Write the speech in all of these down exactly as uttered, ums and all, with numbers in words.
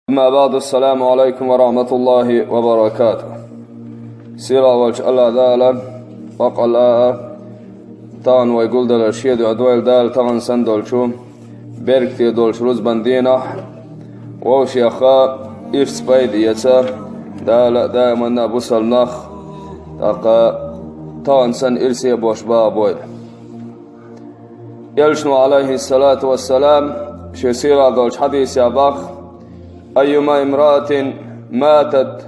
أما بعد، السلام عليكم ورحمة الله وبركاته. Сийлахь волчу АллахӀ Дала, бакъалла а, тахана вай гулдалар шен дуьхьа дойла Дала тахана санна долчу, беркате долчу рузбан дийнахь, вовшех ирс пайда эца, Дала а, даиманна а бусалба нах, тӀаккха тахана санна ирсе а бош баха бойла. Элчано, алейхиссалату вассалам, шен сийлахь долчу хьадисехь боху: «أيما امرأة ماتت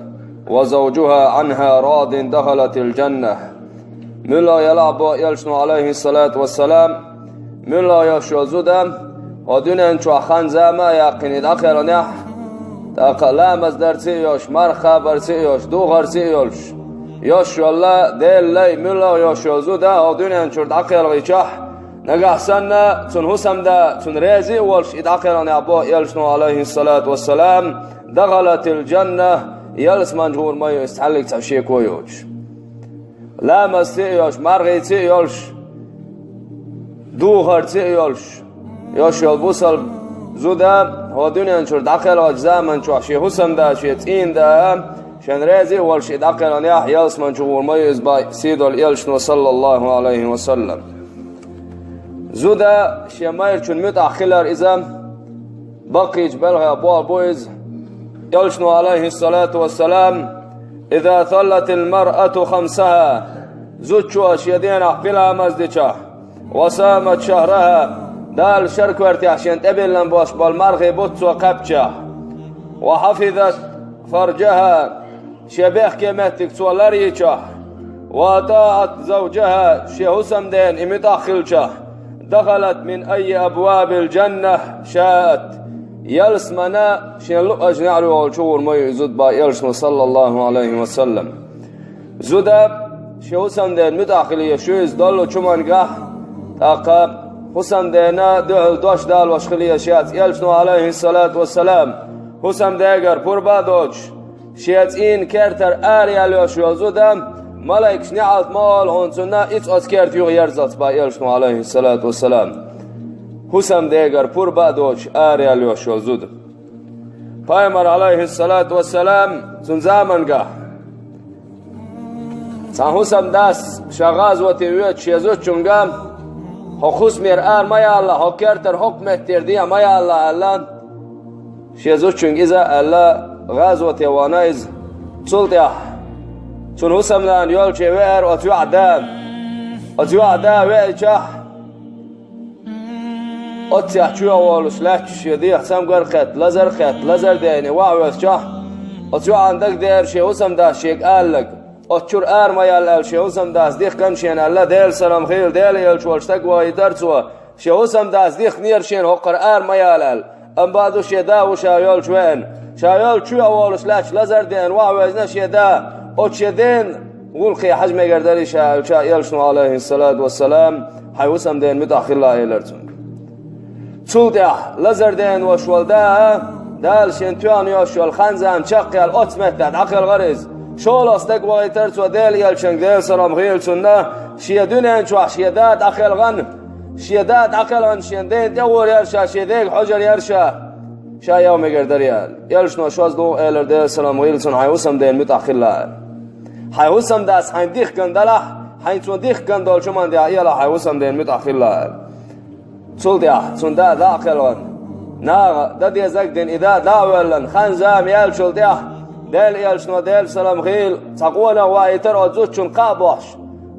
وزوجها عنها راض دخلت الجنة». Муьлха елахь, боху Элчано, алейхиссалату вассалам, муьлха йолуш йолу зуда, хӀокху дуьнен чохь хан-зама а яьккхина и дӀакхелхинехь, тӀаккха ламаз дарца а йолуш, марха кхабарца а йолуш, духарца а йолуш, йолуш йолу Делан лай, муьлха йолуш йолу зуда хӀокху дуьнен чуьра дӀакхелхичахь, нагахь санна цуьнан хӀусамда цунна реза а волуш и дӀакхелхинехь, боху Элчано, алейхиссалату вассалам, «دخلت الجنة», ялсамани чу гӀур ма ю иза цхьаьллиг цхьа шеко а йоцуш. Ламазца а йолуш, мархица а йолуш, духарца а йолуш, йолуш йолу бусалба зуда хӀокху дуьнен чуьра дӀакхелхачу заман чохь шен хӀусамда, шен цӀийнда, шен реза а волуш и дӀакхелхинехь, ялсамани чу гӀур ма ю иза, боху сийдолу Элчано, саллаллаху алейхи ва саллам. Зуда шен майрачун муьтӀахь хилар иза баккхийчу белхех болх бу иза. Элчано, алейхиссалату вассалам: «إذا صلت المرأة خمسها», зудчо шен денахь пхи ламаз дичахь, «وصامت شهرها», Дала шаркоьртехь шен тӀебиллина болуш болу мархий бутт цо кхаьбчахь, «وحفظت فرجها», шен бехке меттиг цо ларйичахь, «وأطاعت زوجها», шен хӀусамдена и муьтӀахь хилчахь, «دخلت من أي أبواب الجنة شاءت», ялсамана шен луъучу неӀарехула чу гӀур ма ю и зуда, боху Элчано, саллаллаху алейхи ва саллам. Зуда шен хӀусамдена муьтӀахь хила еза иза доллучу хӀумангахь, тӀаккха хӀусамдена дуьхьал дош далош хила еза шаьш. Элчано, алейхиссалату вассалам, хӀусамдегара пурба а доцуш, шен цӀийнан кертара ара яьлла йолуш йолу зуда, малайкаш неӀалт ма олу хьуна цунна, иза оцу керта юха ерзалц, боху Элчано, алейхиссалату вассалам. ХӀусамдегара пурба а доцуш ара яьлла йолуш йолу зуда. Пайхамар, алейхиссалату вассалам, цуьнан замангахь цхьана хӀусамдас ша гӀазоте воьдуш шен зудчуьнга: «Хьо хӀусамера ара ма ялалахь, хьо кертара хӀокху меттера дехьа ма ялалахь», аьлла. Шен зудчуьнга иза а аьлла, гӀазоте вахана иза. Цул тӀаьхьа цуьнан хӀусамнана йолчу веара оцу йоӀа да. Оцу йоӀа да веачахь, оццехь чоь а волуш лаьтташ шен дегӀан цамгар а кхетта, лазар а кхетта, лазар а деана, ваха везачохь, оцу йоӀана дагадеара шен хӀусамдас шега аллаг. Оцу чуьра ара ма яла аьлла шен хӀусамдас дихкина шена аьлла, Делан салам хийла, Делан элча волчу стаг вахийтара цо. Шен хӀусамдас дихкинера шена хӀокхара ара ма яла аьлла. Амма бакъду шен да ву ша йолчу веана. Ша йолчу чоь а волуш лаьтташ лазар а деана, ваха везна шен да. Оцу шен ден гӀуллакхе хьажа мегар дарий ша аьлча, Элчано, алейхиссалату вассалам, хьайн хӀусамдена муьтӀахь хила элира цуьнга. Цул тӀаьхьа лазар а деана волуш волу да, Дала шена тоьхна йолуш йолу хан-зама чекхъяьлла оцу меттехь дӀакхелхара иза. ШолгӀа стаг вахийтара цо Делан элчанга, Делан салам хийла цунна, шен дуьнен чохь шен да дӀакхелхана, шен да дӀакхелхана шен ден тӀе а гӀур яра ша, шен дега хьожур яра ша, ша яха мегар дарий аьлла. Элчано шозлагӀа элира, Делан салам хийла цунна, хьайн хӀусамдена муьтӀахь хила аьлла. Хьайн хӀусамдас хьайна дихкина далахь, хьайна цо дихкина долчу хӀуманна тӀехь элахь, хьайн хӀусамдена муьтӀахь хила аьлла. Цул тӀаьхьа цуьнан да дӀа а кхелхана, наха дан дезарг а дина, и да дӀа а воьллина, хан-зама яьллачул тӀаьхьа, Делан элчано, Делан салам хийла, цхьа къонах вахийтара оцу зудчунна кхаъ бохьуш: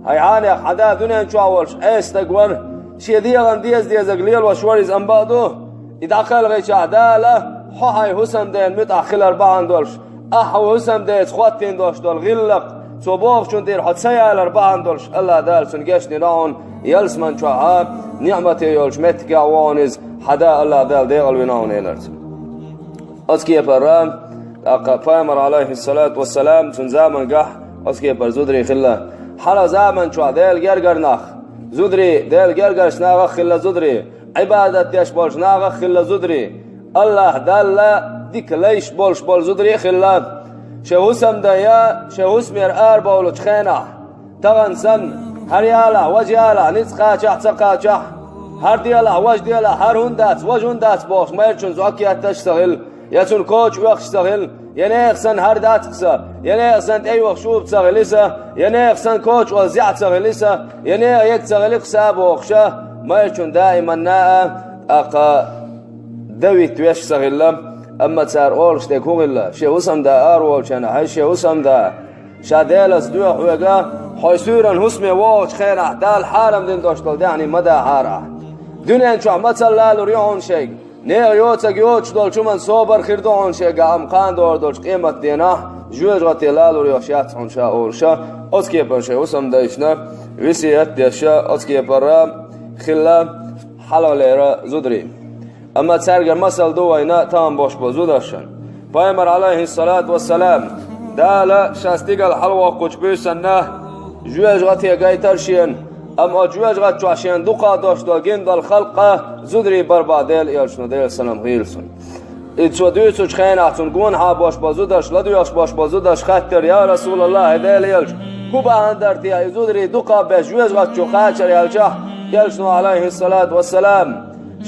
«Хьайн хьанех хьан да дуьнен чохь волуш Ӏеса стаг вара, шен дегӀан деза дезарг лелош вара иза, амма бакъду, и дӀакхелхичахь Дала хьо хьайн хӀусамдена муьтӀахь хилар бахьана долуш, ахьа хӀусамдеца хӀоттийна долуш долу гӀиллакх, цо бохучунна тӀера хьо ца ялар бахьана долуш, АллахӀ Дала цунна гечдина хьуна, ялсамани чохь а ниӀмате йолчу меттигехь ву хьуна иза, хьан да АллахӀ Дала декъал вина хьуна», элира цо. Оцу кепара, тӀаккха Пайхамар, алейхиссалату вассалам, цуьнан замангахь оцу кепара зударий хилла. Хьалха заман чохь Делан гергара нах, зударий, Делан гергарчу нахах хилла зударий, Ӏибадат деш болчу нахах хилла зударий, АллахӀ Далла дика лайш болуш болу зударий а хилла. Шен хӀусамдан я шен хӀусамера арабовлучу хенахь, тахана санна, хӀара ялахь, важа ялахь, ницкъ кхачахь а, ца кхачахь а, хӀара делахь, важа делахь, хӀара хӀунда дац, важа хӀунда дац бохуш, майрачун зӀок етташ а ца хилла. Я цунна коча оьхуш ца хилла, я нехан санна хӀара дац-кх са, я нехан санна тӀейогӀу шуба ца хилла са, я нехан санна коча ола зӀе ца хилла са, я нехан ег ца хилла-кх са бохуш, майрачунна даиманна а, тӀаккха дан витта веш ца хилла, амма цара олуш дерг хӀун хилла, шен хӀусамда араволчарна хьаьжа, шен хӀусамда ша Делаца доьху хьоьга, хьо суьйранна хӀусаме вогӀучу хенахь Дала хьарам дина долуш долу даьхни ма дахьара ахь. Дуьнен чохь мацалла лалур ю хьуна шайга. Нехан йоцург йоцуш долчу хӀуманна собар хир ду хьуна шайга, амма кхана догӀур долчу къематденахь жоьжахате лалур йолуш яц хьуна ша олуш, оцу кепара шайн хӀусамдайшна весет деш, оцу кепара хилла хьалхалера зударий. Амма цаьргара масал ду вайна тахана бохуш болу зударшна. Пайхамар, Ӏалайхиссалату вассалам, Дала ша стигала хьалавоккхучу буьйсанна жоьжахате гайтара шена, амма оцу жоьжахати чохь шена дукха долуш долу гина долу халкъ зударий бара боху Делан элчано, Делан салам хуьлда цунна. И цо дуьйцучу хенахь цунна гонахьа болуш болу зударша, ладоьгӀуш болуш болу зударша хаьттира: «Я Расулаллах, хӀай Делан элча, хӀун бахьана дара те и зударий дукха беш жоьжахати чу кхачар?» аьлча, элчано, Ӏалайхиссалату вассалам,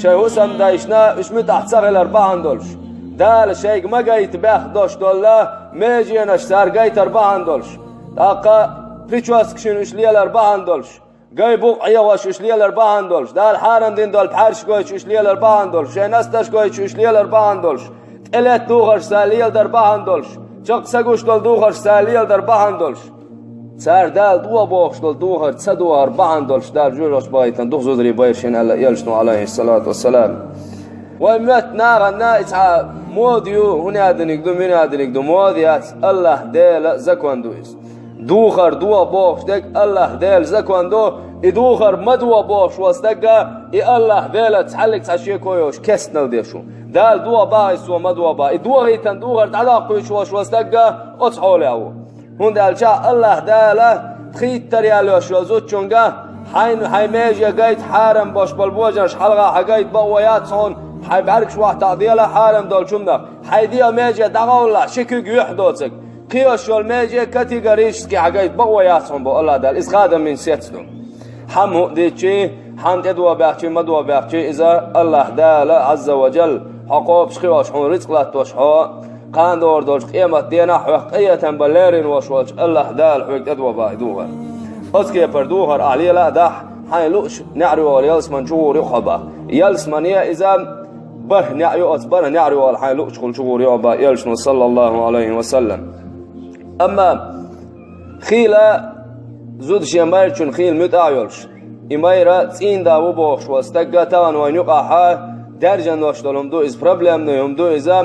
шайн хӀусамдайшна уьш муьтӀахь ца хилар бахьана долуш, Дала шайга ма гайта бехк долуш долу меженаш цара гайтар бахьана долуш, тӀаккха прическашна уьш лелар бахьана долуш, гай букъ Ӏехош уьш лелар бахьана долуш, Дала хьарам дина долу пхьаьрш гойтуш уьш лелар бахьана долуш, шайн насташ гойтуш уьш лелар бахьана долуш, тӀелетта духарш цара леладар бахьана долуш, чекх са гуш долу духарш цара леладар бахьана долуш. Цара Дала дохо бохуш долу духар ца дохар бахьана долуш Дала жоьжахати бахийтина дукха зударий байра шена аьлла элчано, Ӏалайхиссалату вассалам. Вайн моьтту нахана и цхьа мода ю, хӀун яздиниг ду, муьн яздиниг ду, мода яц, Аллах Делан закон ду иза. Духар дохо бохуш дерг Аллах Делан закон ду, и духар ма дохо бохуш волу стаг, и Аллах Делан цхьаьллиг цхьа шеко йолуш кестнал деш ву. Дала дохо бахийта цо ма дохо баха, и дохийтина духар дӀадоккхуьйтуш волуш волу стаг оцу хьолехь ву. ХӀунда аьлча Аллах Дала пхийттара яьлла йолуш йолу зудчуьнга хьайна, хьайн меже гайта хьарам болуш болу божарш хьалха хьан гайта бакъо яц хьуна, хьайн бӀаьргаш вахьтахь дела хьарам долчу хӀуманах, хьайн дегӀан меже дӀагӀовллахь ши куьг юьхь доцург, кхийолуш йолу меже категорически хьан гайта бакъо яц хьуна бо Аллах Дала. Иза хадам мин сец ду. Хьан хӀуъа дитчий, хьан тӀедо баьхчий, ма до баьхчий, иза Аллах Дала, Ӏазза ва Джалла, хьо кхобуш кхиош, хьуна рицкъ латтош, хьо кхана догӀур долчу къемат денахь хьох къинхетам бан леррина волуш волчу Аллах Дала хьоьга тӀедо баха и духар. Оцу кепара духар ахь лела а дахь, хьайн луъуш неӀарйохал ялсаман чу гӀур ю хьо баха. Ялсамане иза бархӀ неӀ ю, оцу бархӀ неӀарйохал хьайн луъучу хула чу гӀур ю хьо баха, элчано, саллаллаху Ӏалайхи ва саллам. Амма хийла зуда шен майрачунна хийла муьтӀахь а йолуш, и майра цӀийнда ву бохуш волу стагга тахана вайн юкъахьа даьржина долуш долу хӀума ду иза, проблемный хӀума ду иза.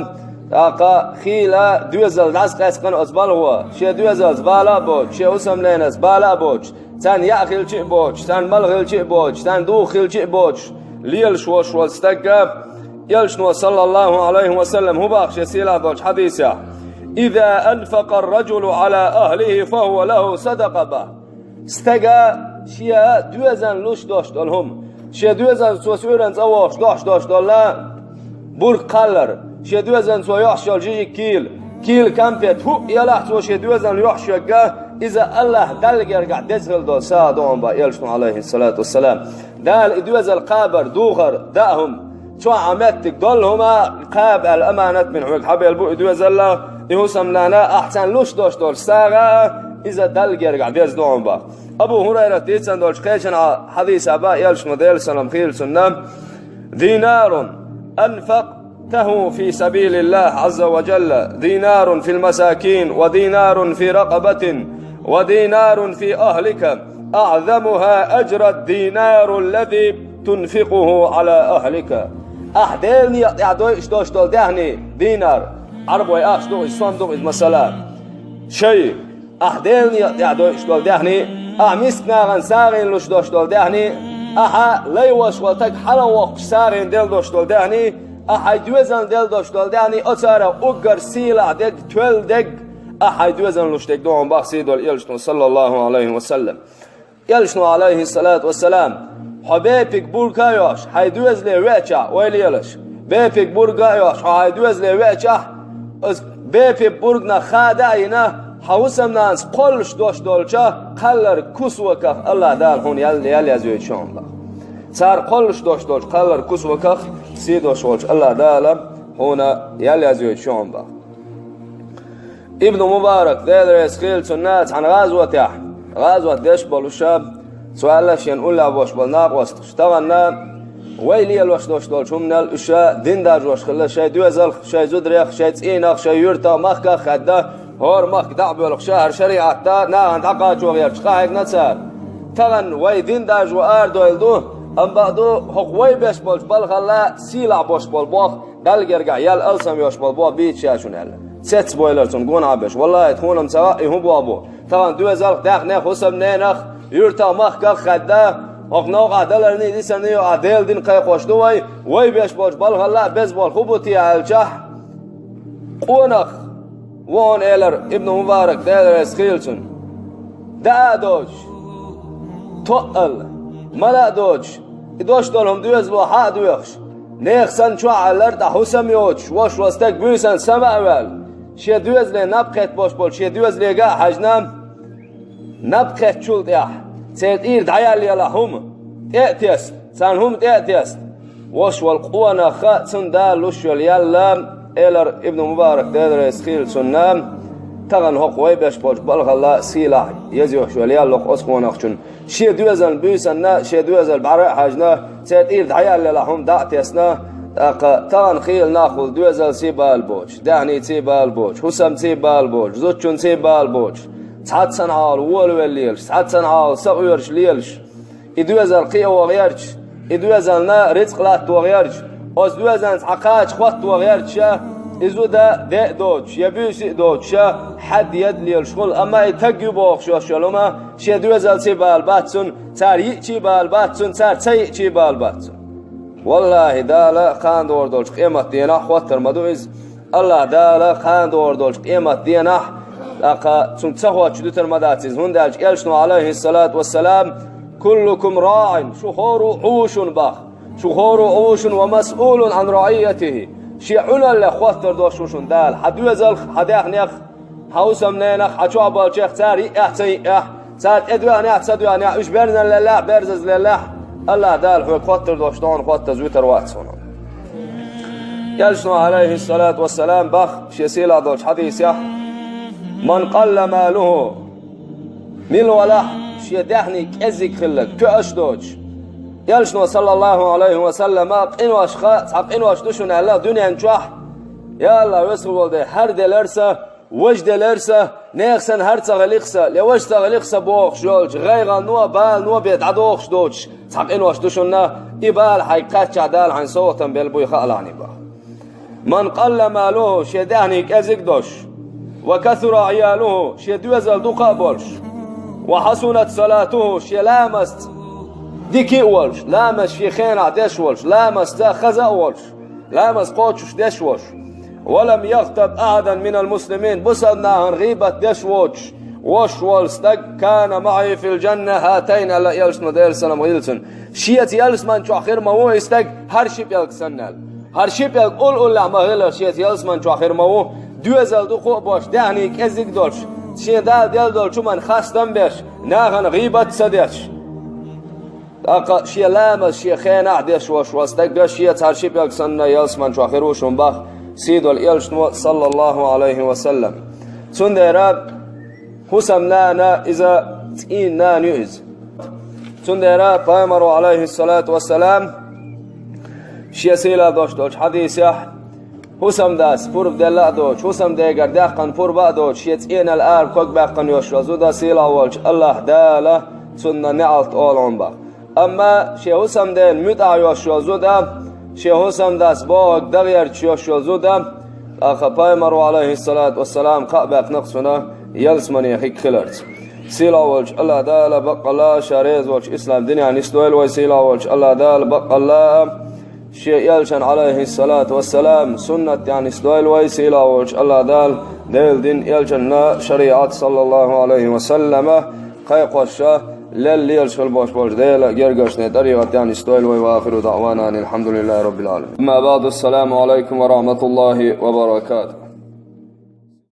ТӀаккха хийла доьзал дӀасакъаьстина оцу балхо, шен доьзалца бала а боцуш, шен хӀусамленаца бала а боцуш, царна яа хилча а боцуш, царна мала хилча а боцуш, царна духу хилча а боцуш, лелаш волуш волу стагга, элчано, саллаллаху Ӏалайхи ва саллам, хӀун баха шен сийлахь долчу хьадисехь: «Иза анфакъа ар-раджулу Ӏала ахлихи, фа хӀува лаху садакъа», баха. Стага шен доьзална луш долуш долу хӀума, шен доьзалца цо суьйранна цӀа вогӀуш дохьуш долуш долу бург кхаллар, шен доьзална цо йохьуш йолу жижиг кийла, кийла кампет, хӀуъа елахь цо шен доьзална йохьуш йогга, иза Аллах Далла гергахь деза хила долу сагӀа ду хьуна баха, элчано, Ӏалайхиссалату вассалам. Дала и доьзал кхабар, духар, даа хӀума, чохь Ӏа меттиг долу хӀума кхаба аьлла аманат бина хьоьга хьабелла бу и доьзалла, и хӀусамлана, ахь царна луш долуш долчу сагӀа, иза Далла гергахь деза ду хьуна баха. Абу ХӀурайрат дийцина долчу кхечанхьа хьадисехь баха элчано, Делан салам хуьлда цунна: «Динарун анфакътаху фи сабилиллахи Ӏазза ва Джалла, динарун фил масакин, ва динарун фи ракъабатин, ва динарун фи ахлика». «АӀзамуха аджран динару ллази тунфикъуху Ӏала ахлика». Ахь Делан некъа тӀехь дойуш долуш долу даьхни, динар, Ӏарбой ахча ду иза, сом ду иза, масала. Шай, ахь Делан некъа тӀехь дойуш долу даьхни, ахь миска нахана сагӀина луш долуш долу даьхни, ахьа лай волуш волу стаг хьалавоккхуш сагӀина делла долуш долу даьхни, ахь хьайн доьзална делла долуш долу даьхни, оцара уггар сийлахь дерг, тоьлла дерг, ахь хьайн доьзална луш дерг ду хьуна баха сий долу элчано, саллаллаху Ӏалайхи ва саллам. Элчано, Ӏалайхиссалату вассалам, хьо бепиг бурга а йохьуш, хьайн доьзале веачахь, вай лелаш, бепиг бурга а йохьуш, хьо хьайн доьзале веачахь, оцу бепиг бурганах хада а йина, хьан хӀусамнанас кхоллуш долуш долчу кхаллар кусоках Аллах Дала хьуна ял-, ял язйойту шуна баха. Цара кхоллуш долуш долчу кхаллар кусоках сий долуш волчу Аллах Дала хьуна ял язйойту шуьгӀан баха. Ибн Мубарак, Дела реза хила цунна, цхьана гӀазотехь, гӀазот деш болуша, цо аьлла шен уллехь бош болу накъосташ. Таханна вай лелош дош долчу хӀуманал уьш дин даржош хилла шайн доьзалх, шайн зударех, шайн цӀийнах, шайн юьртах, махках а хаьдда, хӀора махка дӀа а боьлхуша, хӀара шариӀатта нахана дӀакхачо гӀерташ къахьегна цара. Тахана вай дин даржо арадойла ду, амма бакъ ду, хӀокху вай беш болчу балхалла сийлахь бош болу бох, Далла гергахь ял алсам йош болу бох бийца шуна аьлла. Цецбойлар цунна гонахьа беш. Валлахи, тхуна-м ца хаьа и хӀун бох бу. Тахана доьзалх, даьхнех, хӀусамненах, юьртах, махках а хаьдда, хӀокху новкъахь даларний, дисарний а Делан дин кхайкхош ду вай, вай беш болчу балхалла а беза болу хӀун бу те аьлчахь, къонах, ву хьуна элира Ибн Мубарак, Дела реза хила цунна. Даа а доцуш, тоъал, мала а доцуш, и дош долу хӀума доьзало хьа а доьхуш, нехан санна чохь а аьллара тӀе хӀусам йоцуш, вошван стаг буьйсанна сама а ваьлла, шен доьзале наб кхетта бош болчу шен доьзалега а хьаьжна, наб кхеттачул тӀаьхьа, церан тӀера дӀаяллалахь хӀума, тӀе а тесна, царна хӀума тӀе а тесна, вошволу къонах а цунна Дала луш йолу ял а, элира Ибн Мубарак, Дела реза хила цунна, тахана хӀокху вай беш болчу балхалла а сийлахь язйош йолу ял лоху оцу къонахчунна. Шен доьзална буьйсанна, шен доьзал бӀаьра а хьаьжна, церан тӀера дӀаяллалахь хӀума дӀа а тесна, тӀаккха тахана хийла нах хуьлу доьзалций бала боцуш, даьхнийций бала боцуш, хӀусамций бала боцуш, зудчунций бала боцуш, цхьацца санна хьалха волавелла лелаш, цхьацца санна хьалха сакъоьруш лелаш, и доьзал кхиа вогӀерча, и доьзална рицкъ латта вогӀерча, оцу доьзална цхьа кхача хӀотта вогӀерча, и зуда де а доцуш, я буьйса а доцуш, хьаьдда едда лелаш хуьлу, амма и таг ю бохуш йолу хӀума шен доьзалций бала бац цунна, цара йиъчий бала бац цунна, цара ца йиъчий бала бац цунна. Валлахи, Дала кхана догӀур долчу къемат денахь хӀоттар ма ду иза. АллахӀ Дала кхана догӀур долчу къемат денахь, тӀаккха цунна ца хоттуш дуьтур ма дац иза, хӀунда аьлча элчано, Ӏалайхиссалату вассалам: «Куллукум раӀин», шу хӀора а Ӏу ву шуна баха, шу хӀора а Ӏу ву шуна, «ва масъулун Ӏан раӀийятихи», шен Ӏуналлех хӀоттар долуш ву шуна Дала, хьан доьзалх, хьан даьхнех, хьан хӀусамненах, хьан чохь болчех, цара йиъехь а, ца йиъехь а, цара тӀедоьгӀнехь а, ца доьгӀнехь а, уьш берзан леллехь а, берзаза леллехь а, АллахӀ Дала хьоьга хӀоттар долуш догӀун хӀоттаза вуьтур вац хьуна. Элчано, Ӏалайхиссалату вассалам, баха шен сийлахь долчу хьадисехь: «Ман къалла малуху», мила валахь шен даьхний кӀеззиг хилларг, тоьаш доцуш. Элчано, саллаллаху Ӏалайхи ва саллама, къиношха, цхьа къинош ду шуна аьлла дуьнен чохь: «Я АллахӀ, веза хилла волу Дела, хӀара делара сан, важа делара сан, нехан санна хӀара ца хилира сан, я важа ца хилира сан», бохуш йолчу гӀайгӀано а, балано а бен дӀадохуш доцуш цхьа къинош ду шуна, и бала хьайга кхаьччахь Дала хьайна совгӀатам белла буй хаалахьний баха. «Ман къалла малуху», шен даьхний кӀезиг а долуш, «ва касура Ӏиялуху», шен доьзал дукха а болуш, «ва хьасунат салатуху», шен ламазца дика а волуш, ламаз шен хенахь деш волуш, ламазца хаза а волуш, ламаз кхочуш деш волуш, «ва лам яхтаб ахьадан минал муслимин», бусалба нахана гӀийбат деш воцуш, вош волу стаг, «кана маӀи фил джанна хӀатайн», аьлла элчано, Делан салам хуьлда цунна. Шеца ялсаман чохь хир ма ву и стаг, хӀара ши пӀелг санна аьлла. ХӀара ши пӀелг уллуллехь ма хилла шеца ялсаман чохь хир ма ву, доьзал дукха а бош, даьхний кӀезиг а долуш, шен Дала делла долчу хӀуманна хастам а беш, нахана гӀийбат а ца деш. ТӀаккха шен ламаз шен хенахь деш вош волу стаг а шеца хӀара ши пӀелг санна ялсаман чохь хир ву шуна баха сийдолу элчано, саллаллаху Ӏалайхи ва саллам. Цундела хӀусамнана иза цӀийнан нана ю иза. Цундела пайхамаро, Ӏалайхиссалату вассалам, шен сийлахь долуш долчу хьадисехь, хӀусамдас пурба делла а доцуш, хӀусамдегара даьккхина пурба а доцуш, шен цӀенал ара ког баьккхина йолуш йолу зуда сийлахь волчу АллахӀ Дала цунна неӀалт олу хьуна баха. Амма шен хӀусамдена муьтӀахь йолуш йолу зуда, шен хӀусамдас бохург дан гӀерташ йолуш йолу зуда, тӀаккха пайхамаро, Ӏалайхиссалату вассалам, кхаъ баьккхина-кх цунна ялсамане хиг хиларца. Сийлахь волчу АллахӀ Дала баккъалла а, ша реза волчу ислам динехь нисдойла вай, сийлахь волчу АллахӀ Дала баккъалла а, шен элчан, Ӏалайхиссалату вассалам, суннатехь нисдойла вай, сийлахь волчу АллахӀ Дала Делан дин, элчанна шариӀат, саллаллаху Ӏалайхи ва саллама, кхайкхош а, лелла лелаш хила бош болчу Делан гергарчу тӀарикъатехь нисдойла вай. Ва ахиру даӀвана анил хьамдулиллахи раббил Ӏаламин. Амма баӀду, ассаламу Ӏалайкум ва рахьматуллахи ва баракатух.